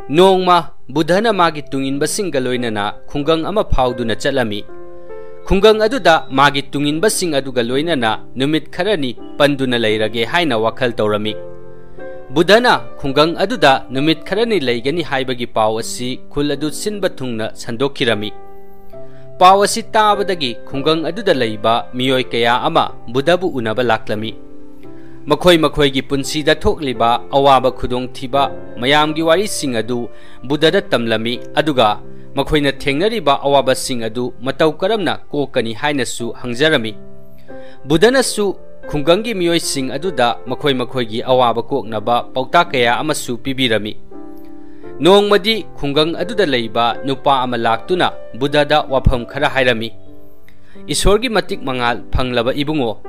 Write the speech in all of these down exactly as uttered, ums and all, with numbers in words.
ꯅꯣꯡꯃ ꯕꯨꯙꯅ ꯃꯥꯒꯤ ꯇꯨꯡꯏꯟꯕꯁꯤꯡꯒ ꯂꯣꯏꯅꯅ ꯈꯨꯡꯒꯪ ꯑꯃ ꯐꯥꯎꯗꯨꯅ ꯆꯠꯂꯝꯃꯤ꯫ ꯈꯨꯡꯒꯪ ꯑꯗꯨꯗ ꯃꯥꯒꯤ ꯇꯨꯡꯏꯟꯕꯁꯤꯡ ꯑꯗꯨꯒ ꯂꯣꯏꯅꯅ ꯅꯨꯃꯤꯠ ꯈꯔꯅꯤ ꯄꯟꯗꯨꯅ ꯂꯩꯔꯒꯦ ꯍꯥꯏꯅ ꯋꯥꯈꯜ ꯇꯧꯔꯝꯃꯤ꯫ ꯕꯨꯙꯅ ꯈꯨꯡꯒꯪ ꯑꯗꯨꯗ ꯅꯨꯃꯤꯠ ꯈꯔꯅꯤ ꯂꯩꯒꯅꯤ ꯍꯥꯏꯕꯒꯤ ꯄꯥꯎ ꯑꯁꯤ ꯈꯨꯜ ꯑꯗꯨ ꯁꯤꯟꯕ ꯊꯨꯡꯅ ꯁꯟꯗꯣꯛꯈꯤꯔꯝꯃꯤ꯫ ꯄꯥꯎ ꯑꯁꯤ ꯇꯥꯕꯗꯒꯤ ꯈꯨꯡꯒꯪ ꯑꯗꯨꯗ ꯂꯩꯕ ꯃꯤꯑꯣꯏ ꯀꯌꯥ ꯑꯃ ꯕꯨꯙꯕꯨ ꯎꯅꯕ ꯂꯥꯛꯂꯝꯃꯤ꯫ ꯃꯈꯣꯏ ꯃꯈꯣꯏꯒꯤ ꯄꯨꯟꯁꯤꯗ ꯊꯣꯛꯂꯤꯕ ꯑꯋꯥꯕ ꯈꯨꯗꯣꯡꯊꯤꯕ ꯃꯌꯥꯝꯒꯤ ꯋꯥꯔꯤꯁꯤꯡ ꯑꯗꯨ ꯕꯨꯙꯗ ꯇꯝꯂꯝꯃꯤ, ꯑꯗꯨꯒ ꯃꯈꯣꯏꯅ ꯊꯦꯡꯅꯔꯤꯕ ꯑꯋꯥꯕꯁꯤꯡ ꯑꯗꯨ ꯃꯇꯧ ꯀꯔꯝꯅ ꯀꯣꯛꯀꯅꯤ ꯍꯥꯏꯅꯁꯨ ꯍꯪꯖꯔꯝꯃꯤ꯫ ꯕꯨꯙꯅꯁꯨ ꯈꯨꯡꯒꯪꯒꯤ ꯃꯤꯑꯣꯏꯁꯤꯡ ꯑꯗꯨꯗ ꯃꯈꯣꯏ ꯃꯈꯣꯏꯒꯤ ꯑꯋꯥꯕ ꯀꯣꯛꯅꯕ ꯄꯥꯎꯇꯥꯛ ꯀꯌꯥ ꯑꯃꯁꯨ ꯄꯤꯕꯤꯔꯝꯃꯤ꯫ ꯅꯣꯡꯃꯗꯤ ꯈꯨꯡꯒꯪ ꯑꯗꯨꯗ ꯂꯩꯕ ꯅꯨꯄꯥ ꯑꯃ ꯂꯥꯛꯇꯨꯅ ꯕꯨꯙꯗ ꯋꯥꯐꯝ ꯈꯔ ꯍꯥꯏꯔꯝꯃꯤ꯫ "ꯏꯁꯣꯔꯒꯤ ꯃꯇꯤꯛ ꯃꯉꯥꯜ ꯐꯪꯂꯕ ꯏꯕꯨꯡꯉꯣ,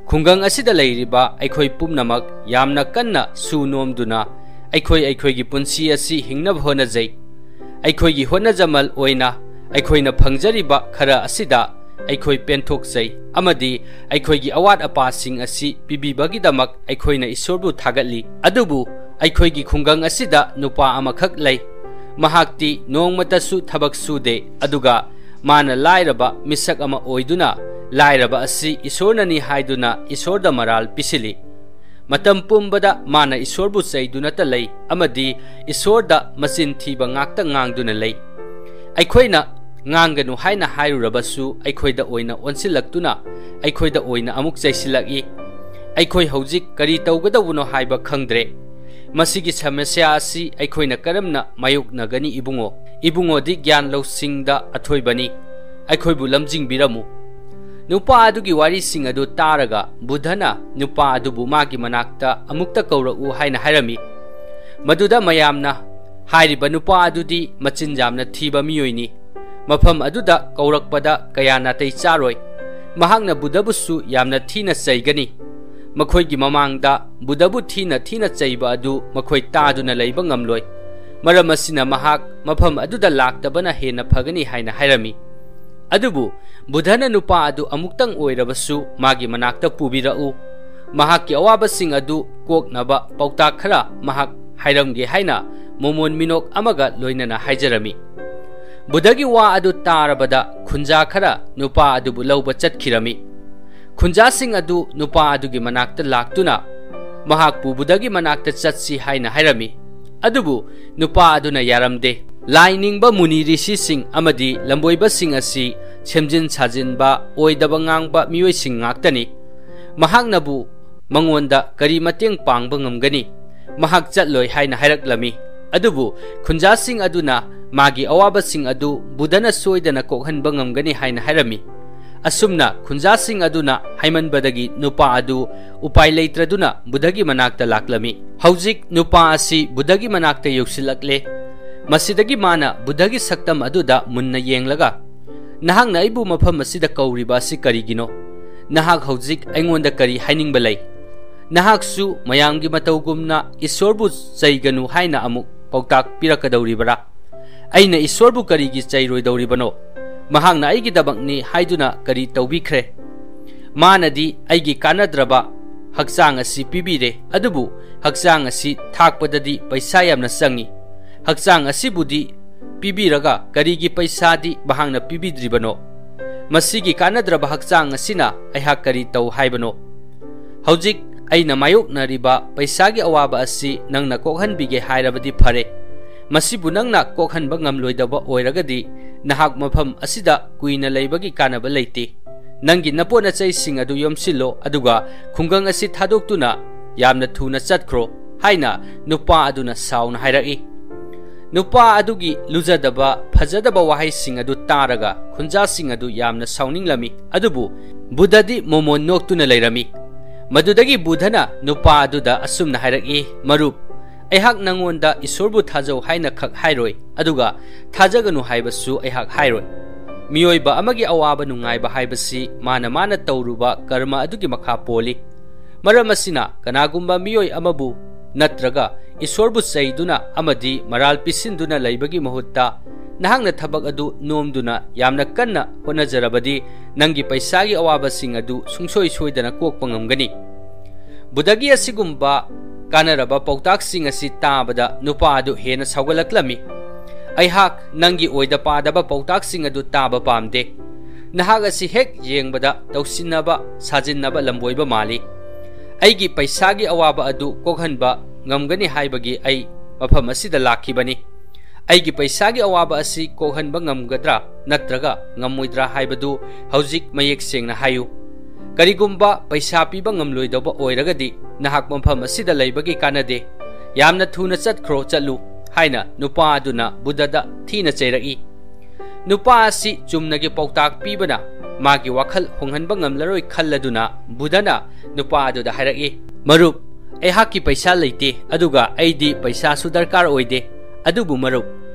ꯈꯨꯡꯒꯪ ꯑꯁꯤꯗ ꯂꯩꯔꯤꯕ ꯑꯩꯈꯣꯏ ꯄꯨꯝꯅꯃꯛ ꯌꯥꯝꯅ ꯀꯟꯅ ꯁꯨ ꯅꯣꯝꯗꯨꯅ ꯑꯩꯈꯣꯏ ꯑꯩꯈꯣꯏꯒꯤ ꯄꯨꯟꯁꯤ ꯑꯁꯤ ꯍꯤꯡꯅꯕ ꯍꯣꯠꯅꯖꯩ꯫ ꯑꯩꯈꯣꯏꯒꯤ ꯍꯣꯠꯅꯖꯃꯜ ꯑꯣꯏꯅ ꯑꯩꯈꯣꯏꯅ ꯐꯪꯖꯔꯤꯕ ꯈꯔ ꯑꯁꯤꯗ ꯑꯩꯈꯣꯏ ꯄꯦꯟꯊꯣꯛꯆꯩ ꯑꯃꯗꯤ ꯑꯩꯈꯣꯏꯒꯤ ꯑꯋꯥꯠ ꯑꯄꯥꯁꯤꯡ ꯑꯁꯤ ꯄꯤꯕꯤꯕꯒꯤꯗꯃꯛ ꯑꯩꯈꯣꯏꯅ ꯏꯁꯣꯔꯕꯨ ꯊꯥꯒꯠꯂꯤ꯫ ꯑꯗꯨꯕꯨ ꯑꯩꯈꯣꯏꯒꯤ ꯈꯨꯡꯒꯪ ꯑꯁꯤꯗ ꯅꯨꯄꯥ ꯑꯃꯈꯛ ꯂꯩ꯫ ꯃꯍꯥꯛꯇꯤ ꯅꯣꯡꯃꯇꯁꯨ ꯊꯕꯛ ꯁꯨꯗꯦ, ꯑꯗꯨꯒ ꯃꯥꯅ ꯂꯥꯏꯔꯕ ꯃꯤꯁꯛ ꯑꯃ ꯑꯣꯏꯗꯨꯅ ꯂꯥꯏꯔꯕ ꯑꯁꯤ ꯏꯁꯣꯔꯅꯅꯤ ꯍꯥꯏꯗꯨꯅ ꯏꯁꯣꯔꯗ ꯃꯔꯥꯜ ꯄꯤꯁꯤꯜꯂꯤ꯫ ꯃꯇꯝ ꯄꯨꯝꯕꯗ ꯃꯥꯅ ꯏꯁꯣꯔꯕꯨ ꯆꯩꯗꯨꯅꯇ ꯂꯩ ꯑꯃꯗꯤ ꯏꯁꯣꯔꯗ ꯃꯆꯤꯟ ꯊꯤꯕ ꯉꯥꯛꯇ ꯉꯥꯡꯗꯨꯅ ꯂꯩ꯫ ꯑꯩꯈꯣꯏꯅ ꯉꯥꯡꯒꯅꯨ ꯍꯥꯏꯅ ꯍꯥꯏꯔꯨꯔꯕꯁꯨ ꯑꯩꯈꯣꯏꯗ ꯑꯣꯏꯅ ꯑꯣꯟꯁꯤꯜꯂꯛꯇꯨꯅ ꯑꯩꯈꯣꯏꯗ ꯑꯣꯏꯅ ꯑꯃꯨꯛ ꯆꯩꯁꯤꯜꯂꯛꯏ꯫ ꯑꯩꯈꯣꯏ ꯍꯧꯖꯤꯛ ꯀꯔꯤ ꯇꯧꯒꯗꯧꯕꯅꯣ ꯍꯥꯏꯕ ꯈꯪꯗ꯭ꯔꯦ꯫ ꯃꯁꯤꯒꯤ ꯁꯃꯁ꯭ꯌꯥ ꯑꯁꯤ ꯑꯩꯈꯣꯏꯅ ꯀꯔꯝꯅ ꯃꯥꯌꯣꯛꯅꯒꯅꯤ ꯏꯕꯨꯡꯉꯣ? ꯏꯕꯨꯡꯉꯣꯗꯤ ꯒ꯭ꯌꯥꯟ ꯂꯧꯁꯤꯡꯗ ꯑꯊꯣꯏꯕꯅꯤ꯫ ꯑꯩꯈꯣꯏꯕꯨ ꯂꯝꯖꯤꯡꯕꯤꯔꯝꯃꯨ꯫" ꯅꯨꯄꯥ ꯑꯗꯨꯒꯤ ꯋꯥꯔꯤꯁꯤꯡ ꯑꯗꯨ ꯇꯥꯔꯒ ꯕꯨꯙꯅ ꯅꯨꯄꯥ ꯑꯗꯨꯕꯨ ꯃꯥꯒꯤ ꯃꯅꯥꯛꯇ ꯑꯃꯨꯛꯇ ꯀꯧꯔꯛꯎ ꯍꯥꯏꯅ ꯍꯥꯏꯔꯝꯃꯤ꯫ ꯃꯗꯨꯗ ꯃꯌꯥꯝꯅ ꯍꯥꯏꯔꯤꯕ ꯅꯨꯄꯥ ꯑꯗꯨꯗꯤ ꯃꯆꯤꯟ ꯌꯥꯝꯅ ꯊꯤꯕ ꯃꯤꯑꯣꯏꯅꯤ꯫ ꯃꯐꯝ ꯑꯗꯨꯗ ꯀꯧꯔꯛꯄꯗ ꯀꯌꯥ ꯅꯥꯇꯩ ꯆꯥꯔꯣꯏ꯫ ꯃꯍꯥꯛꯅ ꯕꯨꯙꯕꯨꯁꯨ ꯌꯥꯝꯅ ꯊꯤꯅ ꯆꯩꯒꯅꯤ꯫ ꯃꯈꯣꯏꯒꯤ ꯃꯃꯥꯡꯗ ꯕꯨꯙꯕꯨ ꯊꯤꯅ ꯊꯤꯅ ꯆꯩꯕ ꯑꯗꯨ ꯃꯈꯣꯏ ꯇꯥꯗꯨꯅ ꯂꯩꯕ ꯉꯝꯂꯣꯏ꯫ ꯃꯔꯝ ꯑꯁꯤꯅ ꯃꯍꯥꯛ ꯃꯐꯝ ꯑꯗꯨꯗ ꯂꯥꯛꯇꯕꯅ ꯍꯦꯟꯅ ꯐꯒꯅꯤ ꯍꯥꯏꯅ ꯍꯥꯏꯔꯝꯃꯤ꯫ ꯑꯗꯨꯕꯨ ꯕꯨꯙꯅ ꯅꯨꯄꯥ ꯑꯗꯨ ꯑꯃꯨꯛꯇꯪ ꯑꯣꯏꯔꯕꯁꯨ ꯃꯥꯒꯤ ꯃꯅꯥꯛꯇ ꯄꯨꯕꯤꯔꯛꯎ꯫ ꯃꯍꯥꯛꯀꯤ ꯑꯋꯥꯕꯁꯤꯡ ꯑꯗꯨ ꯀꯣꯛꯅꯕ ꯄꯥꯎꯇꯥꯛ ꯈꯔ ꯃꯍꯥꯛ ꯍꯥꯏꯔꯝꯒꯦ ꯍꯥꯏꯅ ꯃꯣꯃꯣꯟ ꯃꯤꯅꯣꯛ ꯑꯃꯒ ꯂꯣꯏꯅꯅ ꯍꯥꯏꯖꯔꯝꯃꯤ꯫ ꯕꯨꯙꯒꯤ ꯋꯥ ꯑꯗꯨ ꯇꯥꯔꯕꯗ ꯈꯨꯟꯖꯥ ꯈꯔ ꯅꯨꯄꯥ ꯑꯗꯨꯕꯨ ꯂꯧꯕ ꯆꯠꯈꯤꯔꯝꯃꯤ꯫ ꯈꯨꯟꯖꯥꯁꯤꯡ ꯑꯗꯨ ꯅꯨꯄꯥ ꯑꯗꯨꯒꯤ ꯃꯅꯥꯛꯇ ꯂꯥꯛꯇꯨꯅ ꯃꯍꯥꯛꯄꯨ ꯕꯨꯙꯒꯤ ꯃꯅꯥꯛꯇ ꯆꯠꯁꯤ ꯍꯥꯏꯅ ꯍꯥꯏꯔꯝꯃꯤ꯫ ꯑꯗꯨꯕꯨ ꯅꯨꯄꯥ ꯑꯗꯨꯅ ꯌꯥꯔꯝꯗꯦ꯫ ꯂꯥꯏ ꯅꯤꯡꯕ ꯃꯨꯅꯤ ꯔꯤꯁꯤꯁꯤꯡ ꯑꯃꯗꯤ ꯂꯝꯕꯣꯏꯕꯁꯤꯡ ꯑꯁꯤ ꯁꯦꯝꯖꯤꯟ ꯁꯥꯖꯤꯟꯕ, ꯑꯣꯏꯗꯕ ꯉꯥꯡꯕ ꯃꯤꯑꯣꯏꯁꯤꯡ ꯉꯥꯛꯇꯅꯤ꯫ ꯃꯍꯥꯛꯅꯕꯨ ꯃꯉꯣꯟꯗ ꯀꯔꯤ ꯃꯇꯦꯡ ꯄꯥꯡꯕ ꯉꯝꯒꯅꯤ? ꯃꯍꯥꯛ ꯆꯠꯂꯣꯏ ꯍꯥꯏꯅ ꯍꯥꯏꯔꯛꯂꯝꯃꯤ꯫ ꯑꯗꯨꯕꯨ ꯈꯨꯟꯖꯥꯁꯤꯡ ꯑꯗꯨꯅ ꯃꯥꯒꯤ ꯑꯋꯥꯕꯁꯤꯡ ꯑꯗꯨ ꯕꯨꯙꯅ ꯁꯣꯏꯗꯅ ꯀꯣꯛꯍꯟꯕ ꯉꯝꯒꯅꯤ ꯍꯥꯏꯅ ꯍꯥꯏꯔꯝꯃꯤ꯫ ꯑꯁꯨꯝꯅ ꯈꯨꯟꯖꯥꯁꯤꯡ ꯑꯗꯨꯅ ꯍꯥꯏꯃꯟꯕꯗꯒꯤ ꯅꯨꯄꯥ ꯑꯗꯨ ꯎꯄꯥꯏ ꯂꯩꯇ꯭ꯔꯗꯨꯅ ꯕꯨꯙꯒꯤ ꯃꯅꯥꯛꯇ ꯂꯥꯛꯂꯝꯃꯤ꯫ ꯍꯧꯖꯤꯛ ꯅꯨꯄꯥ ꯑꯁꯤ ꯕꯨꯙꯒꯤ ꯃꯅꯥꯛꯇ ꯌꯧꯁꯤꯜꯂꯛꯂꯦ꯫ ꯃꯁꯤꯗꯒꯤ ꯃꯥꯅ ꯕꯨꯙꯒꯤ ꯁꯛꯇꯝ ꯑꯗꯨꯗ ꯃꯨꯟꯅ ꯌꯦꯡꯂꯒ, "ꯅꯍꯥꯛꯅ ꯑꯩꯕꯨ ꯃꯐꯝ ꯑꯁꯤꯗ ꯀꯧꯔꯤꯕ ꯑꯁꯤ ꯀꯔꯤꯒꯤꯅꯣ? ꯅꯍꯥꯛ ꯍꯧꯖꯤꯛ ꯑꯩꯉꯣꯟꯗ ꯀꯔꯤ ꯍꯥꯏꯅꯤꯡꯕ ꯂꯩ? ꯅꯍꯥꯛꯁꯨ ꯃꯌꯥꯝꯒꯤ ꯃꯇꯧꯒꯨꯝꯅ ꯏꯁꯣꯔꯕꯨ ꯆꯩꯒꯅꯨ ꯍꯥꯏꯅ ꯑꯃꯨꯛ ꯄꯥꯎꯇꯥꯛ ꯄꯤꯔꯛꯀꯗꯧꯔꯤꯕꯔꯥ? ꯑꯩꯅ ꯏꯁꯣꯔꯕꯨ ꯀꯔꯤꯒꯤ ꯆꯩꯔꯣꯏꯗꯧꯔꯤꯕꯅꯣ? ꯃꯍꯥꯛꯅ ꯑꯩꯒꯤꯗꯃꯛꯅꯤ ꯍꯥꯏꯗꯨꯅ ꯀꯔꯤ ꯇꯧꯕꯤꯈ꯭ꯔꯦ? ꯃꯥꯅꯗꯤ ꯑꯩꯒꯤ ꯀꯥꯟꯅꯗ꯭ꯔꯕ ꯍꯛꯆꯥꯡ ꯑꯁꯤ ꯄꯤꯕꯤꯔꯦ, ꯑꯗꯨꯕꯨ ꯍꯛꯆꯥꯡ ꯑꯁꯤ ꯊꯥꯛꯄꯗꯗꯤ ꯄꯩꯁꯥ ꯌꯥꯝꯅ ꯆꯪꯏ꯫ ꯍꯛꯆꯥꯡ ꯑꯁꯤꯕꯨꯗꯤ ꯄꯤꯕꯤꯔꯒ ꯀꯔꯤꯒꯤ ꯄꯩꯁꯥꯗꯤ ꯃꯍꯥꯛꯅ ꯄꯤꯕꯤꯗ꯭ꯔꯤꯕꯅꯣ? ꯃꯁꯤꯒꯤ ꯀꯥꯟꯅꯗ꯭ꯔꯕ ꯍꯛꯆꯥꯡ ꯑꯁꯤꯅ ꯑꯩꯍꯥꯛ ꯀꯔꯤ ꯇꯧ ꯍꯥꯏꯕꯅꯣ? ꯍꯧꯖꯤꯛ ꯑꯩꯅ ꯃꯥꯌꯣꯛꯅꯔꯤꯕ ꯄꯩꯁꯥꯒꯤ ꯑꯋꯥꯕ ꯑꯁꯤ ꯅꯪꯅ ꯀꯣꯛꯍꯟꯕꯤꯒꯦ ꯍꯥꯏꯔꯕꯗꯤ ꯐꯔꯦ꯫ ꯃꯁꯤꯕꯨ ꯅꯪꯅ ꯀꯣꯛꯍꯟꯕ ꯉꯝꯂꯣꯏꯗꯕ ꯑꯣꯏꯔꯒꯗꯤ ꯅꯍꯥꯛ ꯃꯐꯝ ꯑꯁꯤꯗ ꯀꯨꯏꯅ ꯂꯩꯕꯒꯤ ꯀꯥꯟꯅꯕ ꯂꯩꯇꯦ꯫ ꯅꯪꯒꯤ ꯅꯄꯣꯠ ꯅꯆꯩꯁꯤꯡ ꯑꯗꯨ ꯌꯣꯝꯁꯤꯜꯂꯣ, ꯑꯗꯨꯒ ꯈꯨꯡꯒꯪ ꯑꯁꯤ ꯊꯥꯗꯣꯛꯇꯨꯅ ꯌꯥꯝꯅ ꯊꯨꯅ ꯆꯠꯈ꯭ꯔꯣ" ꯍꯥꯏꯅ ꯅꯨꯄꯥ ꯑꯗꯨꯅ ꯁꯥꯎꯅ ꯍꯥꯏꯔꯛꯏ꯫ ꯅꯨꯄꯥ ꯑꯗꯨꯒꯤ ꯂꯨꯖꯗꯕ, ꯐꯖꯗꯕ ꯋꯥꯍꯩꯁꯤꯡ ꯑꯗꯨ ꯇꯥꯔꯒ ꯈꯨꯟꯖꯥꯁꯤꯡ ꯑꯗꯨ ꯌꯥꯝꯅ ꯁꯥꯎꯅꯤꯡꯂꯝꯃꯤ꯫ ꯑꯗꯨꯕꯨ ꯕꯨꯙꯗꯤ ꯃꯣꯃꯣꯟ ꯅꯣꯛꯇꯨꯅ ꯂꯩꯔꯝꯃꯤ꯫ ꯃꯗꯨꯗꯒꯤ ꯕꯨꯙꯅ ꯅꯨꯄꯥ ꯑꯗꯨꯗ ꯑꯁꯨꯝꯅ ꯍꯥꯏꯔꯛꯏ, "ꯃꯔꯨꯞ, ꯑꯩꯍꯥꯛ ꯅꯪꯉꯣꯟꯗ ꯏꯁꯣꯔꯕꯨ ꯊꯥꯖꯧ ꯍꯥꯏꯅ ꯈꯛ ꯍꯥꯏꯔꯣꯏ, ꯑꯗꯨꯒ ꯊꯥꯖꯒꯅꯨ ꯍꯥꯏꯕꯁꯨ ꯑꯩꯍꯥꯛ ꯍꯥꯏꯔꯣꯏ꯫ ꯃꯤꯑꯣꯏꯕ ꯑꯃꯒꯤ ꯑꯋꯥꯕ ꯅꯨꯡꯉꯥꯏꯕ ꯍꯥꯏꯕꯁꯤ ꯃꯥꯅ ꯃꯥꯅ ꯇꯧꯔꯨꯕ ꯀꯔꯃ ꯑꯗꯨꯒꯤ ꯃꯈꯥ ꯄꯣꯜꯂꯤ꯫ ꯃꯔꯝ ꯑꯁꯤꯅ, ꯀꯅꯥꯒꯨꯝꯕ ꯃꯤꯑꯣꯏ ꯑꯃꯕꯨ ꯅꯠꯇ꯭ꯔꯒ ꯏꯁꯣꯔꯕꯨ ꯆꯩꯗꯨꯅ ꯑꯃꯗꯤ ꯃꯔꯥꯜ ꯄꯤꯁꯤꯟꯗꯨꯅ ꯂꯩꯕꯒꯤ ꯃꯍꯨꯠꯇ, ꯅꯍꯥꯛꯅ ꯊꯕꯛ ꯑꯗꯨ ꯅꯣꯝꯗꯨꯅ ꯌꯥꯝꯅ ꯀꯟꯅ ꯍꯣꯠꯅꯖꯔꯕꯗꯤ, ꯅꯪꯒꯤ ꯄꯩꯁꯥꯒꯤ ꯑꯋꯥꯕꯁꯤꯡ ꯑꯗꯨ ꯁꯨꯡꯁꯣꯏ ꯁꯣꯏꯗꯅ ꯀꯣꯛꯄ ꯉꯝꯒꯅꯤ"꯫ ꯕꯨꯙꯒꯤ ꯑꯁꯤꯒꯨꯝꯕ ꯀꯥꯟꯅꯔꯕ ꯄꯥꯎꯇꯥꯛꯁꯤꯡ ꯑꯁꯤ ꯇꯥꯕꯗ ꯅꯨꯄꯥ ꯑꯗꯨ ꯍꯦꯟꯅ ꯁꯥꯎꯒꯠꯂꯛꯂꯝꯃꯤ꯫ "ꯑꯩꯍꯥꯛ ꯅꯪꯒꯤ ꯑꯣꯏꯗ ꯄꯥꯗꯕ ꯄꯥꯎꯇꯥꯛꯁꯤꯡ ꯑꯗꯨ ꯇꯥꯕ ꯄꯥꯝꯗꯦ꯫ ꯅꯍꯥꯛ ꯑꯁꯤ ꯍꯦꯛ ꯌꯦꯡꯕꯗ ꯇꯧꯁꯤꯟꯅꯕ ꯁꯥꯖꯤꯟꯅꯕ ꯂꯝꯕꯣꯏꯕ ꯃꯥꯜꯂꯤ꯫ ꯑꯩꯒꯤ ꯄꯩꯁꯥꯒꯤ ꯑꯋꯥꯕ ꯑꯗꯨ ꯀꯣꯛꯍꯟꯕ ꯉꯝꯒꯅꯤ ꯍꯥꯏꯕꯒꯤ ꯑꯩ ꯃꯐꯝ ꯑꯁꯤꯗ ꯂꯥꯛꯈꯤꯕꯅꯤ꯫ ꯑꯩꯒꯤ ꯄꯩꯁꯥꯒꯤ ꯑꯋꯥꯕ ꯑꯁꯤ ꯀꯣꯛꯍꯟꯕ ꯉꯝꯒꯗ꯭ꯔꯥ ꯅꯠꯇ꯭ꯔꯒ ꯉꯝꯃꯣꯏꯗ꯭ꯔꯥ ꯍꯥꯏꯕꯗꯨ ꯍꯧꯖꯤꯛ ꯃꯌꯦꯛ ꯁꯦꯡꯅ ꯍꯥꯏꯌꯨ꯫ ꯀꯔꯤꯒꯨꯝꯕ ꯄꯩꯁꯥ ꯄꯤꯕ ꯉꯝꯂꯣꯏꯗꯧꯕ ꯑꯣꯏꯔꯒꯗꯤ ꯅꯍꯥꯛ ꯃꯐꯝ ꯑꯁꯤꯗ ꯂꯩꯕꯒꯤ ꯀꯥꯟꯅꯗꯦ꯫ ꯌꯥꯝꯅ ꯊꯨꯅ ꯆꯠꯈ꯭ꯔꯣ, ꯆꯠꯂꯨ" ꯍꯥꯏꯅ ꯅꯨꯄꯥ ꯑꯗꯨꯅ ꯕꯨꯙꯗ ꯊꯤꯅ ꯆꯩꯔꯛꯏ꯫ ꯅꯨꯄꯥ ꯑꯁꯤ ꯆꯨꯝꯅꯒꯤ ꯄꯥꯎꯇꯥꯛ ꯄꯤꯕꯅ ꯃꯥꯒꯤ ꯋꯥꯈꯜ ꯍꯣꯡꯍꯟꯕ ꯉꯝꯂꯔꯣꯏ ꯈꯜꯂꯗꯨꯅ ꯕꯨꯙꯅ ꯅꯨꯄꯥ ꯑꯗꯨꯗ ꯍꯥꯏꯔꯛꯏ, "ꯃꯔꯨꯞ, ꯑꯩꯍꯥꯛꯀꯤ ꯄꯩꯁꯥ ꯂꯩꯇꯦ, ꯑꯗꯨꯒ ꯑꯩꯗꯤ ꯄꯩꯁꯥꯁꯨ ꯗꯔꯀꯥꯔ ꯑꯣꯏꯗꯦ꯫ ꯑꯗꯨꯕꯨ ꯃꯔꯨꯞ,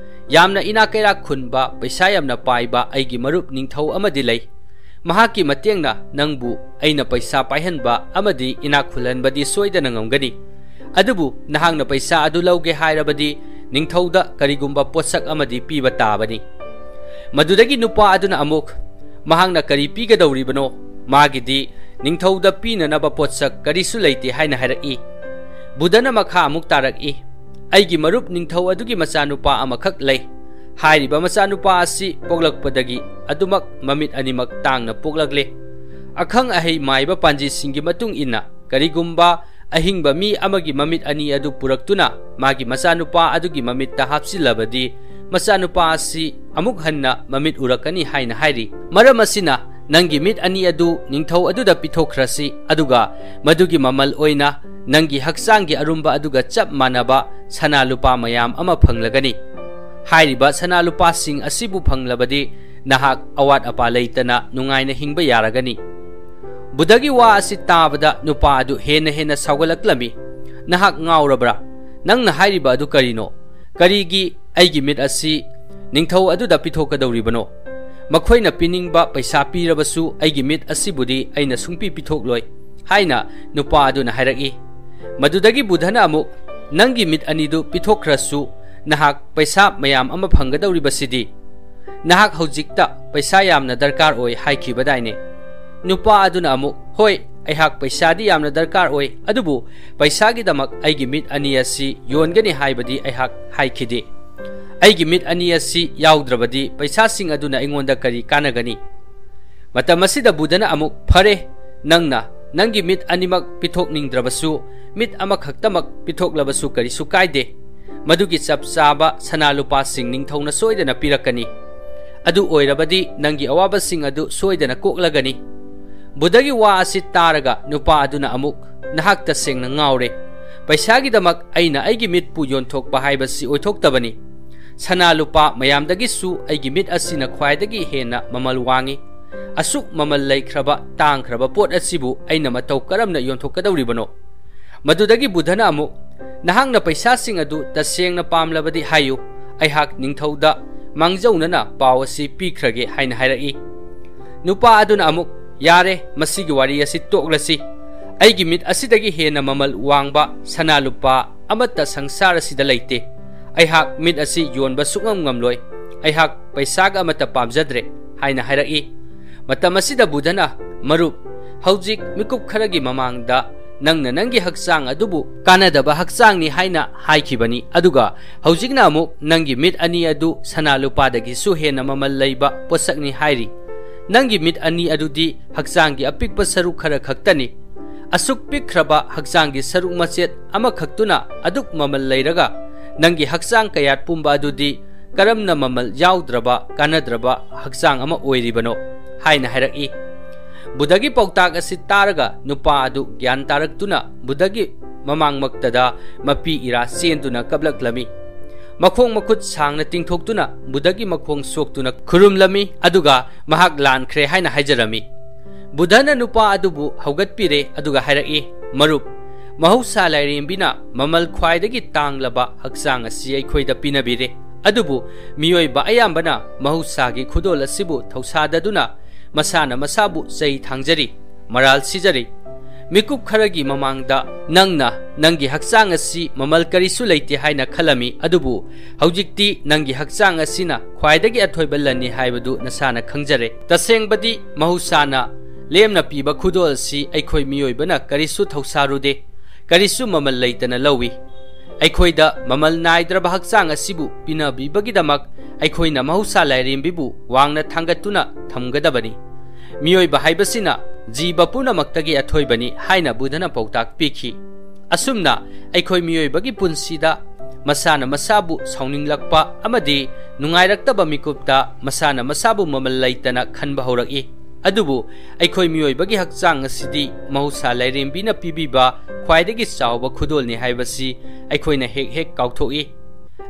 ꯌꯥꯝꯅ ꯏꯅꯥꯛ ꯀꯩꯔꯥꯛ ꯈꯨꯟꯕ, ꯄꯩꯁꯥ ꯌꯥꯝꯅ ꯄꯥꯏꯕ ꯑꯩꯒꯤ ꯃꯔꯨꯞ ꯅꯤꯡꯊꯧ ꯑꯃꯗꯤ ꯂꯩ꯫ ꯃꯍꯥꯛꯀꯤ ꯃꯇꯦꯡꯅ ꯅꯪꯕꯨ ꯑꯩꯅ ꯄꯩꯁꯥ ꯄꯥꯏꯍꯟꯕ ꯑꯃꯗꯤ ꯏꯅꯥꯛ ꯈꯨꯜꯍꯟꯕꯗꯤ ꯁꯣꯏꯗꯅ ꯉꯝꯒꯅꯤ꯫ ꯑꯗꯨꯕꯨ ꯅꯍꯥꯛꯅ ꯄꯩꯁꯥ ꯑꯗꯨ ꯂꯧꯒꯦ ꯍꯥꯏꯔꯕꯗꯤ ꯅꯤꯡꯊꯧꯗ ꯀꯔꯤꯒꯨꯝꯕ ꯄꯣꯠꯁꯛ ꯑꯃꯗꯤ ꯄꯤꯕ ꯇꯥꯕꯅꯤ"꯫ ꯃꯗꯨꯗꯒꯤ ꯅꯨꯄꯥ ꯑꯗꯨꯅ ꯑꯃꯨꯛ, "ꯃꯍꯥꯛꯅ ꯀꯔꯤ ꯄꯤꯒꯗꯧꯔꯤꯕꯅꯣ? ꯃꯥꯒꯤꯗꯤ ꯅꯤꯡꯊꯧꯗ ꯄꯤꯅꯅꯕ ꯄꯣꯠꯁꯛ ꯀꯔꯤꯁꯨ ꯂꯩꯇꯦ" ꯍꯥꯏꯅ ꯍꯥꯏꯔꯛꯏ꯫ ꯕꯨꯙꯅ ꯃꯈꯥ ꯑꯃꯨꯛ ꯇꯥꯔꯛꯏ, "ꯑꯩꯒꯤ ꯃꯔꯨꯞ ꯅꯤꯡꯊꯧ ꯑꯗꯨꯒꯤ ꯃꯆꯥꯅꯨꯄꯥ ꯑꯃꯈꯛ ꯂꯩ꯫ ꯍꯥꯏꯔꯤꯕ ꯃꯆꯥꯅꯨꯄꯥ ꯑꯁꯤ ꯄꯣꯛꯂꯛꯄꯗꯒꯤ ꯑꯗꯨꯃꯛ ꯃꯃꯤꯠ ꯑꯅꯤꯃꯛ ꯇꯥꯡꯅ ꯄꯣꯛꯂꯛꯂꯦ꯫ ꯑꯈꯪ ꯑꯍꯩ ꯃꯥꯏꯕ ꯄꯥꯟꯖꯤꯁꯤꯡꯒꯤ ꯃꯇꯨꯡ ꯏꯟꯅ ꯀꯔꯤꯒꯨꯝꯕ ꯑꯍꯤꯡꯕ ꯃꯤ ꯑꯃꯒꯤ ꯃꯃꯤꯠ ꯑꯅꯤ ꯑꯗꯨ ꯄꯨꯔꯛꯇꯨꯅ ꯃꯥꯒꯤ ꯃꯆꯥꯅꯨꯄꯥ ꯑꯗꯨꯒꯤ ꯃꯃꯤꯠꯇ ꯍꯥꯞꯆꯤꯜꯂꯕꯗꯤ, ꯃꯆꯥꯅꯨꯄꯥ ꯑꯁꯤ ꯑꯃꯨꯛ ꯍꯟꯅ ꯃꯃꯤꯠ ꯎꯔꯛꯀꯅꯤ" ꯍꯥꯏꯅ ꯍꯥꯏꯔꯤ꯫ ꯃꯔꯝ ꯑꯁꯤꯅ, "ꯅꯪꯒꯤ ꯃꯤꯠ ꯑꯅꯤ ꯑꯗꯨ ꯅꯤꯡꯊꯧ ꯑꯗꯨꯗ ꯄꯤꯊꯣꯛꯈ꯭ꯔꯁꯤ, ꯑꯗꯨꯒ ꯃꯗꯨꯒꯤ ꯃꯃꯜ ꯑꯣꯏꯅ ꯅꯪꯒꯤ ꯍꯛꯆꯥꯡꯒꯤ ꯑꯔꯨꯝꯕ ꯑꯗꯨꯒ ꯆꯞ ꯃꯥꯟꯅꯕ ꯁꯅꯥ ꯂꯨꯄꯥ ꯃꯌꯥꯝ ꯑꯃ ꯐꯪꯂꯒꯅꯤ꯫ ꯍꯥꯏꯔꯤꯕ ꯁꯅꯥ ꯂꯨꯄꯥꯁꯤꯡ ꯑꯁꯤꯕꯨ ꯐꯪꯂꯕꯗꯤ ꯅꯍꯥꯛ ꯑꯋꯥꯠ ꯑꯄꯥ ꯂꯩꯇꯅ ꯅꯨꯡꯉꯥꯏꯅ ꯍꯤꯡꯕ ꯌꯥꯔꯒꯅꯤ"꯫ ꯕꯨꯙꯒꯤ ꯋꯥ ꯑꯁꯤ ꯇꯥꯕꯗ ꯅꯨꯄꯥ ꯑꯗꯨ ꯍꯦꯟꯅ ꯍꯦꯟꯅ ꯁꯥꯎꯒꯠꯂꯛꯂꯝꯃꯤ꯫ "ꯅꯍꯥꯛ ꯉꯥꯎꯔꯕ꯭ꯔꯥ? ꯅꯪꯅ ꯍꯥꯏꯔꯤꯕ ꯑꯗꯨ ꯀꯔꯤꯅꯣ? ꯀꯔꯤꯒꯤ ꯑꯩꯒꯤ ꯃꯤꯠ ꯑꯁꯤ ꯅꯤꯡꯊꯧ ꯑꯗꯨꯗ ꯄꯤꯊꯣꯛꯀꯗꯧꯔꯤꯕꯅꯣ? ꯃꯈꯣꯏꯅ ꯄꯤꯅꯤꯡꯕ ꯄꯩꯁꯥ ꯄꯤꯔꯕꯁꯨ ꯑꯩꯒꯤ ꯃꯤꯠ ꯑꯁꯤꯕꯨꯗꯤ ꯑꯩꯅ ꯁꯨꯡꯄꯤ ꯄꯤꯊꯣꯛꯂꯣꯏ" ꯍꯥꯏꯅ ꯅꯨꯄꯥ ꯑꯗꯨꯅ ꯍꯥꯏꯔꯛꯏ꯫ ꯃꯗꯨꯗꯒꯤ ꯕꯨꯙꯅ ꯑꯃꯨꯛ, "ꯅꯪꯒꯤ ꯃꯤꯠ ꯑꯅꯤꯗꯨ ꯄꯤꯊꯣꯛꯈ꯭ꯔꯁꯨ ꯅꯍꯥꯛ ꯄꯩꯁꯥ ꯃꯌꯥꯝ ꯑꯃ ꯐꯪꯒꯗꯧꯔꯤꯕꯁꯤꯗꯤ? ꯅꯍꯥꯛ ꯍꯧꯖꯤꯛꯇ ꯄꯩꯁꯥ ꯌꯥꯝꯅ ꯗꯔꯀꯥꯔ ꯑꯣꯏ ꯍꯥꯏꯈꯤꯕꯗꯥꯏꯅꯦ?" ꯅꯨꯄꯥ ꯑꯗꯨꯅ ꯑꯃꯨꯛ, "ꯍꯣꯏ, ꯑꯩꯍꯥꯛ ꯄꯩꯁꯥꯗꯤ ꯌꯥꯝꯅ ꯗꯔꯀꯥꯔ ꯑꯣꯏ, ꯑꯗꯨꯕꯨ ꯄꯩꯁꯥꯒꯤꯗꯃꯛ ꯑꯩꯒꯤ ꯃꯤꯠ ꯑꯅꯤ ꯑꯁꯤ ꯌꯣꯟꯒꯅꯤ ꯍꯥꯏꯕꯗꯤ ꯑꯩꯍꯥꯛ ꯍꯥꯏꯈꯤꯗꯦ꯫ ꯑꯩꯒꯤ ꯃꯤꯠ ꯑꯅꯤ ꯑꯁꯤ ꯌꯥꯎꯗ꯭ꯔꯕꯗꯤ ꯄꯩꯁꯥꯁꯤꯡ ꯑꯗꯨꯅ ꯑꯩꯉꯣꯟꯗ ꯀꯔꯤ ꯀꯥꯟꯅꯒꯅꯤ?" ꯃꯇꯝ ꯑꯁꯤꯗ ꯕꯨꯙꯅ ꯑꯃꯨꯛ, "ꯐꯔꯦ, ꯅꯪꯅ ꯅꯪꯒꯤ ꯃꯤꯠ ꯑꯅꯤꯃꯛ ꯄꯤꯊꯣꯛꯅꯤꯡꯗ꯭ꯔꯕꯁꯨ, ꯃꯤꯠ ꯑꯃꯈꯛꯇꯃꯛ ꯄꯤꯊꯣꯛꯂꯕꯁꯨ ꯀꯔꯤꯁꯨ ꯀꯥꯏꯗꯦ꯫ ꯃꯗꯨꯒꯤ ꯆꯞ ꯆꯥꯕ ꯁꯅꯥ ꯂꯨꯄꯥꯁꯤꯡ ꯅꯤꯡꯊꯧꯅ ꯁꯣꯏꯗꯅ ꯄꯤꯔꯛꯀꯅꯤ꯫ ꯑꯗꯨ ꯑꯣꯏꯔꯕꯗꯤ ꯅꯪꯒꯤ ꯑꯋꯥꯕꯁꯤꯡ ꯑꯗꯨ ꯁꯣꯏꯗꯅ ꯀꯣꯛꯂꯒꯅꯤ꯫" ꯕꯨꯙꯒꯤ ꯋꯥ ꯑꯁꯤ ꯇꯥꯔꯒ ꯅꯨꯄꯥ ꯑꯗꯨꯅ ꯑꯃꯨꯛ, "ꯅꯍꯥꯛ ꯇꯁꯦꯡꯅ ꯉꯥꯎꯔꯦ꯫ ꯄꯩꯁꯥꯒꯤꯗꯃꯛ ꯑꯩꯅ ꯑꯩꯒꯤ ꯃꯤꯠꯄꯨ ꯌꯣꯟꯊꯣꯛꯄ ꯍꯥꯏꯕꯁꯤ ꯑꯣꯏꯊꯣꯛꯇꯕꯅꯤ꯫ ꯁꯅꯥ ꯂꯨꯄꯥ ꯃꯌꯥꯝꯗꯒꯤꯁꯨ ꯑꯩꯒꯤ ꯃꯤꯠ ꯑꯁꯤꯅ ꯈ꯭ꯋꯥꯏꯗꯒꯤ ꯍꯦꯟꯅ ꯃꯃꯜ ꯋꯥꯡꯏ꯫ ꯑꯁꯨꯛ ꯃꯃꯜ ꯂꯩꯈ꯭ꯔꯕ, ꯇꯥꯡꯈ꯭ꯔꯕ ꯄꯣꯠ ꯑꯁꯤꯕꯨ ꯑꯩꯅ ꯃꯇꯧ ꯀꯔꯝꯅ ꯌꯣꯟꯊꯣꯛꯀꯗꯧꯔꯤꯕꯅꯣ?" ꯃꯗꯨꯗꯒꯤ ꯕꯨꯙꯅ ꯑꯃꯨꯛ, "ꯅꯍꯥꯛꯅ ꯄꯩꯁꯥꯁꯤꯡ ꯑꯗꯨ ꯇꯁꯦꯡꯅ ꯄꯥꯝꯂꯕꯗꯤ ꯍꯥꯏꯌꯨ, ꯑꯩꯍꯥꯛ ꯅꯤꯡꯊꯧꯗ ꯃꯥꯡꯖꯧꯅꯅ ꯄꯥꯎ ꯑꯁꯤ ꯄꯤꯈ꯭ꯔꯒꯦ" ꯍꯥꯏꯅ ꯍꯥꯏꯔꯛꯏ꯫ ꯅꯨꯄꯥ ꯑꯗꯨꯅ ꯑꯃꯨꯛ, "ꯌꯥꯔꯦ, ꯃꯁꯤꯒꯤ ꯋꯥꯔꯤ ꯑꯁꯤ ꯇꯣꯛꯂꯁꯤ꯫ ꯑꯩꯒꯤ ꯃꯤꯠ ꯑꯁꯤꯗꯒꯤ ꯍꯦꯟꯅ ꯃꯃꯜ ꯋꯥꯡꯕ ꯁꯅꯥ ꯂꯨꯄꯥ ꯑꯃꯠꯇ ꯁꯪꯁꯥꯔ ꯑꯁꯤꯗ ꯂꯩꯇꯦ꯫ ꯑꯩꯍꯥꯛ ꯃꯤꯠ ꯑꯁꯤ ꯌꯣꯟꯕ ꯁꯨꯛꯉꯝ ꯉꯝꯂꯣꯏ꯫ ꯑꯩꯍꯥꯛ ꯄꯩꯁꯥꯒ ꯑꯃꯠꯇ ꯄꯥꯝꯖꯗ꯭ꯔꯦ" ꯍꯥꯏꯅ ꯍꯥꯏꯔꯛꯏ꯫ ꯃꯇꯝ ꯑꯁꯤꯗ ꯕꯨꯙꯅ, "ꯃꯔꯨꯞ, ꯍꯧꯖꯤꯛ ꯃꯤꯀꯨꯞ ꯈꯔꯒꯤ ꯃꯃꯥꯡꯗ ꯅꯪꯅ ꯅꯪꯒꯤ ꯍꯛꯆꯥꯡ ꯑꯗꯨꯕꯨ ꯀꯥꯟꯅꯗꯕ ꯍꯛꯆꯥꯡꯅꯤ ꯍꯥꯏꯅ ꯍꯥꯏꯈꯤꯕꯅꯤ, ꯑꯗꯨꯒ ꯍꯧꯖꯤꯛꯅ ꯑꯃꯨꯛ ꯅꯪꯒꯤ ꯃꯤꯠ ꯑꯅꯤ ꯑꯗꯨ ꯁꯅꯥ ꯂꯨꯄꯥꯗꯒꯤꯁꯨ ꯍꯦꯟꯅ ꯃꯃꯜ ꯂꯩꯕ ꯄꯣꯠꯁꯛꯅꯤ ꯍꯥꯏꯔꯤ꯫ ꯅꯪꯒꯤ ꯃꯤꯠ ꯑꯅꯤ ꯑꯗꯨꯗꯤ ꯍꯛꯆꯥꯡꯒꯤ ꯑꯄꯤꯛꯄ ꯁꯔꯨꯛ ꯈꯔ ꯈꯛꯇꯅꯤ꯫ ꯑꯁꯨꯛ ꯄꯤꯛꯈ꯭ꯔꯕ ꯍꯛꯆꯥꯡꯒꯤ ꯁꯔꯨꯛ ꯃꯆꯦꯠ ꯑꯃꯈꯛꯇꯨꯅ ꯑꯗꯨꯛ ꯃꯃꯜ ꯂꯩꯔꯒ, ꯅꯪꯒꯤ ꯍꯛꯆꯥꯡ ꯀꯌꯥꯠ ꯄꯨꯝꯕ ꯑꯗꯨꯗꯤ ꯀꯔꯝꯅ ꯃꯃꯜ ꯌꯥꯎꯗ꯭ꯔꯕ, ꯀꯥꯟꯅꯗ꯭ꯔꯕ ꯍꯛꯆꯥꯡ ꯑꯃ ꯑꯣꯏꯔꯤꯕꯅꯣ?" ꯍꯥꯏꯅ ꯍꯥꯏꯔꯛꯏ꯫ ꯕꯨꯙꯒꯤ ꯄꯥꯎꯇꯥꯛ ꯑꯁꯤ ꯇꯥꯔꯒ ꯅꯨꯄꯥ ꯑꯗꯨ ꯒ꯭ꯌꯥꯟ ꯇꯥꯔꯛꯇꯨꯅ ꯕꯨꯙꯒꯤ ꯃꯃꯥꯡꯃꯛꯇꯗ ꯃꯄꯤ ꯏꯔꯥ ꯆꯦꯟꯗꯨꯅ ꯀꯞꯂꯛꯂꯝꯃꯤ꯫ ꯃꯈꯣꯡ ꯃꯈꯨꯠ ꯁꯥꯡꯅ ꯇꯤꯡꯊꯣꯛꯇꯨꯅ ꯕꯨꯙꯒꯤ ꯃꯈꯣꯡ ꯁꯣꯛꯇꯨꯅ ꯈꯨꯔꯨꯝꯂꯝꯃꯤ, ꯑꯗꯨꯒ ꯃꯍꯥꯛ ꯂꯥꯟꯈ꯭ꯔꯦ ꯍꯥꯏꯅ ꯍꯥꯏꯖꯔꯝꯃꯤ꯫ ꯕꯨꯙꯅ ꯅꯨꯄꯥ ꯑꯗꯨꯕꯨ ꯍꯧꯒꯠꯄꯤꯔꯦ, ꯑꯗꯨꯒ ꯍꯥꯏꯔꯛꯏ, "ꯃꯔꯨꯞ, ꯃꯍꯧꯁꯥ ꯂꯥꯏꯔꯦꯝꯕꯤꯅ ꯃꯃꯜ ꯈ꯭ꯋꯥꯏꯗꯒꯤ ꯇꯥꯡꯂꯕ ꯍꯛꯆꯥꯡ ꯑꯁꯤ ꯑꯩꯈꯣꯏꯗ ꯄꯤꯅꯕꯤꯔꯦ, ꯑꯗꯨꯕꯨ ꯃꯤꯑꯣꯏꯕ ꯑꯌꯥꯝꯕꯅ ꯃꯍꯧꯁꯥꯒꯤ ꯈꯨꯗꯣꯜ ꯑꯁꯤꯕꯨ ꯊꯧꯁꯥꯗꯗꯨꯅ ꯃꯁꯥꯅ ꯃꯁꯥꯕꯨ ꯆꯩ ꯊꯥꯡꯖꯔꯤ, ꯃꯔꯥꯜ ꯁꯤꯖꯔꯤ꯫ ꯃꯤꯀꯨꯞ ꯈꯔꯒꯤ ꯃꯃꯥꯡꯗ ꯅꯪꯅ ꯅꯪꯒꯤ ꯍꯛꯆꯥꯡ ꯑꯁꯤ ꯃꯃꯜ ꯀꯔꯤꯁꯨ ꯂꯩꯇꯦ ꯍꯥꯏꯅ ꯈꯜꯂꯝꯃꯤ, ꯑꯗꯨꯕꯨ ꯍꯧꯖꯤꯛꯇꯤ ꯅꯪꯒꯤ ꯍꯛꯆꯥꯡ ꯑꯁꯤꯅ ꯈ꯭ꯋꯥꯏꯗꯒꯤ ꯑꯊꯣꯏꯕ ꯂꯟꯅꯤ ꯍꯥꯏꯕꯗꯨ ꯅꯁꯥꯅ ꯈꯪꯖꯔꯦ꯫ ꯇꯁꯦꯡꯕꯗꯤ ꯃꯍꯧꯁꯥꯅ ꯂꯦꯝꯅ ꯄꯤꯕ ꯈꯨꯗꯣꯜ ꯑꯁꯤ ꯑꯩꯈꯣꯏ ꯃꯤꯑꯣꯏꯕꯅ ꯀꯔꯤꯁꯨ ꯊꯧꯁꯥꯔꯨꯗꯦ, ꯀꯔꯤꯁꯨ ꯃꯃꯜ ꯂꯩꯇꯅ ꯂꯧꯏ꯫ ꯑꯩꯈꯣꯏꯗ ꯃꯃꯜ ꯅꯥꯏꯗ꯭ꯔꯕ ꯍꯛꯆꯥꯡ ꯑꯁꯤꯕꯨ ꯄꯤꯅꯕꯤꯕꯒꯤꯗꯃꯛ ꯑꯩꯈꯣꯏꯅ ꯃꯍꯧꯁꯥ ꯂꯥꯏꯔꯦꯝꯕꯤꯕꯨ ꯋꯥꯡꯅ ꯊꯥꯡꯒꯠꯇꯨꯅ ꯊꯝꯒꯗꯕꯅꯤ꯫ ꯃꯤꯑꯣꯏꯕ ꯍꯥꯏꯕꯁꯤꯅ ꯖꯤꯕ ꯄꯨꯝꯅꯃꯛꯇꯒꯤ ꯑꯊꯣꯏꯕꯅꯤ ꯍꯥꯏꯅ ꯕꯨꯙꯅ ꯄꯥꯎꯇꯥꯛ ꯄꯤꯈꯤ꯫ ꯑꯁꯨꯝꯅ ꯑꯩꯈꯣꯏ ꯃꯤꯑꯣꯏꯕꯒꯤ ꯄꯨꯟꯁꯤꯗ ꯃꯁꯥꯅ ꯃꯁꯥꯕꯨ ꯁꯥꯎꯅꯤꯡꯂꯛꯄ ꯑꯃꯗꯤ ꯅꯨꯡꯉꯥꯏꯔꯛꯇꯕ ꯃꯤꯀꯨꯞꯇ ꯃꯁꯥꯅ ꯃꯁꯥꯕꯨ ꯃꯃꯜ ꯂꯩꯇꯅ ꯈꯟꯕ ꯍꯧꯔꯛꯏ꯫ ꯑꯗꯨꯕꯨ ꯑꯩꯈꯣꯏ ꯃꯤꯑꯣꯏꯕꯒꯤ ꯍꯛꯆꯥꯡ ꯑꯁꯤꯗꯤ ꯃꯍꯧꯁꯥ ꯂꯥꯏꯔꯦꯝꯕꯤꯅ ꯄꯤꯕꯤꯕ ꯈ꯭ꯋꯥꯏꯗꯒꯤ ꯆꯥꯎꯕ ꯈꯨꯗꯣꯜꯅꯤ ꯍꯥꯏꯕꯁꯤ ꯑꯩꯈꯣꯏꯅ ꯍꯦꯛ ꯍꯦꯛ ꯀꯥꯎꯊꯣꯛꯏ꯫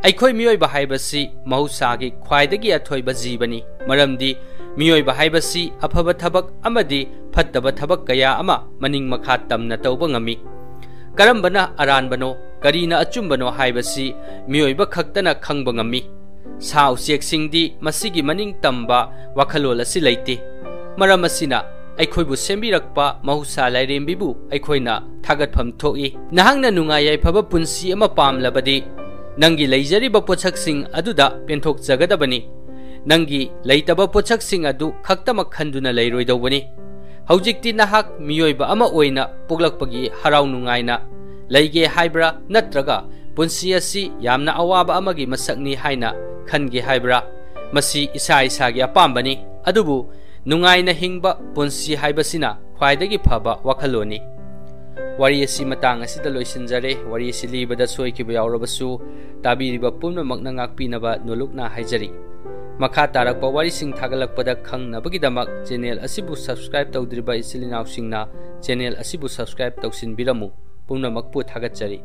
ꯑꯩꯈꯣꯏ ꯃꯤꯑꯣꯏꯕ ꯍꯥꯏꯕꯁꯤ ꯃꯍꯧꯁꯥꯒꯤ ꯈ꯭ꯋꯥꯏꯗꯒꯤ ꯑꯊꯣꯏꯕ ꯖꯤꯕꯅꯤ, ꯃꯔꯝꯗꯤ ꯃꯤꯑꯣꯏꯕ ꯍꯥꯏꯕꯁꯤ ꯑꯐꯕ ꯊꯕꯛ ꯑꯃꯗꯤ ꯐꯠꯇꯕ ꯊꯕꯛ ꯀꯌꯥ ꯑꯃ ꯃꯅꯤꯡ ꯃꯈꯥ ꯇꯝꯅ ꯇꯧꯕ ꯉꯝꯃꯤ꯫ ꯀꯔꯝꯕꯅ ꯑꯔꯥꯟꯕꯅꯣ, ꯀꯔꯤꯅ ꯑꯆꯨꯝꯕꯅꯣ ꯍꯥꯏꯕꯁꯤ ꯃꯤꯑꯣꯏꯕ ꯈꯛꯇꯅ ꯈꯪꯕ ꯉꯝꯃꯤ꯫ ꯁꯥ ꯎꯆꯦꯛꯁꯤꯡꯗꯤ ꯃꯁꯤꯒꯤ ꯃꯅꯤꯡ ꯇꯝꯕ ꯋꯥꯈꯜꯂꯣꯟ ꯑꯁꯤ ꯂꯩꯇꯦ꯫ ꯃꯔꯝ ꯑꯁꯤꯅ ꯑꯩꯈꯣꯏꯕꯨ ꯁꯦꯝꯕꯤꯔꯛꯄ ꯃꯍꯧꯁꯥ ꯂꯥꯏꯔꯦꯝꯕꯤꯕꯨ ꯑꯩꯈꯣꯏꯅ ꯊꯥꯒꯠꯐꯝ ꯊꯣꯛꯏ꯫ ꯅꯍꯥꯛꯅ ꯅꯨꯡꯉꯥꯏ ꯌꯥꯏꯐꯕ ꯄꯨꯟꯁꯤ ꯑꯃ ꯄꯥꯝꯂꯕꯗꯤ, ꯅꯪꯒꯤ ꯂꯩꯖꯔꯤꯕ ꯄꯣꯠꯁꯛꯁꯤꯡ ꯑꯗꯨꯗ ꯄꯦꯟꯊꯣꯛꯆꯒꯗꯕꯅꯤ꯫ ꯅꯪꯒꯤ ꯂꯩꯇꯕ ꯄꯣꯠꯁꯛꯁꯤꯡ ꯑꯗꯨ ꯈꯛꯇꯃꯛ ꯈꯟꯗꯨꯅ ꯂꯩꯔꯣꯏꯗꯧꯕꯅꯤ꯫ ꯍꯧꯖꯤꯛꯇꯤ ꯅꯍꯥꯛ ꯃꯤꯑꯣꯏꯕ ꯑꯃ ꯑꯣꯏꯅ ꯄꯣꯛꯂꯛꯄꯒꯤ ꯍꯔꯥꯎ ꯅꯨꯡꯉꯥꯏꯅ ꯂꯩꯒꯦ ꯍꯥꯏꯕ꯭ꯔꯥ, ꯅꯠꯇ꯭ꯔꯒ ꯄꯨꯟꯁꯤ ꯑꯁꯤ ꯌꯥꯝꯅ ꯑꯋꯥꯕ ꯑꯃꯒꯤ ꯃꯁꯛꯅꯤ ꯍꯥꯏꯅ ꯈꯟꯒꯦ ꯍꯥꯏꯕ꯭ꯔꯥ? ꯃꯁꯤ ꯏꯁꯥ ꯏꯁꯥꯒꯤ ꯑꯄꯥꯝꯕꯅꯤ꯫ ꯑꯗꯨꯕꯨ ꯅꯨꯡꯉꯥꯏꯅ ꯍꯤꯡꯕ ꯄꯨꯟꯁꯤ ꯍꯥꯏꯕꯁꯤꯅ ꯈ꯭ꯋꯥꯏꯗꯒꯤ ꯐꯕ ꯋꯥꯈꯜꯂꯣꯟꯅꯤ꯫ ꯋꯥꯔꯤ ꯑꯁꯤ ꯃꯇꯥꯡ ꯑꯁꯤꯗ ꯂꯣꯏꯁꯤꯟꯖꯔꯦ꯫ ꯋꯥꯔꯤ ꯑꯁꯤ ꯂꯤꯕꯗ ꯁꯣꯏꯈꯤꯕ ꯌꯥꯎꯔꯕꯁꯨ, ꯇꯥꯕꯤꯔꯤꯕ ꯄꯨꯝꯅꯃꯛꯅ ꯉꯥꯛꯄꯤꯅꯕ ꯅꯣꯂꯨꯛꯅ ꯍꯥꯏꯖꯔꯤ꯫ ꯃꯈꯥ ꯇꯥꯔꯛꯄ ꯋꯥꯔꯤꯁꯤꯡ ꯊꯥꯒꯠꯂꯛꯄꯗ ꯈꯪꯅꯕꯒꯤꯗꯃꯛ channel ꯑꯁꯤꯕꯨ subscribe ꯇꯧꯗ꯭ꯔꯤꯕ ꯏꯆꯤꯜ ꯏꯅꯥꯎꯁꯤꯡꯅ channel ꯑꯁꯤꯕꯨ subscribe ꯇꯧꯁꯤꯟꯕꯤꯔꯝꯃꯨ꯫ ꯄꯨꯝꯅꯃꯛꯄꯨ ꯊꯥꯒꯠꯆꯔꯤ꯫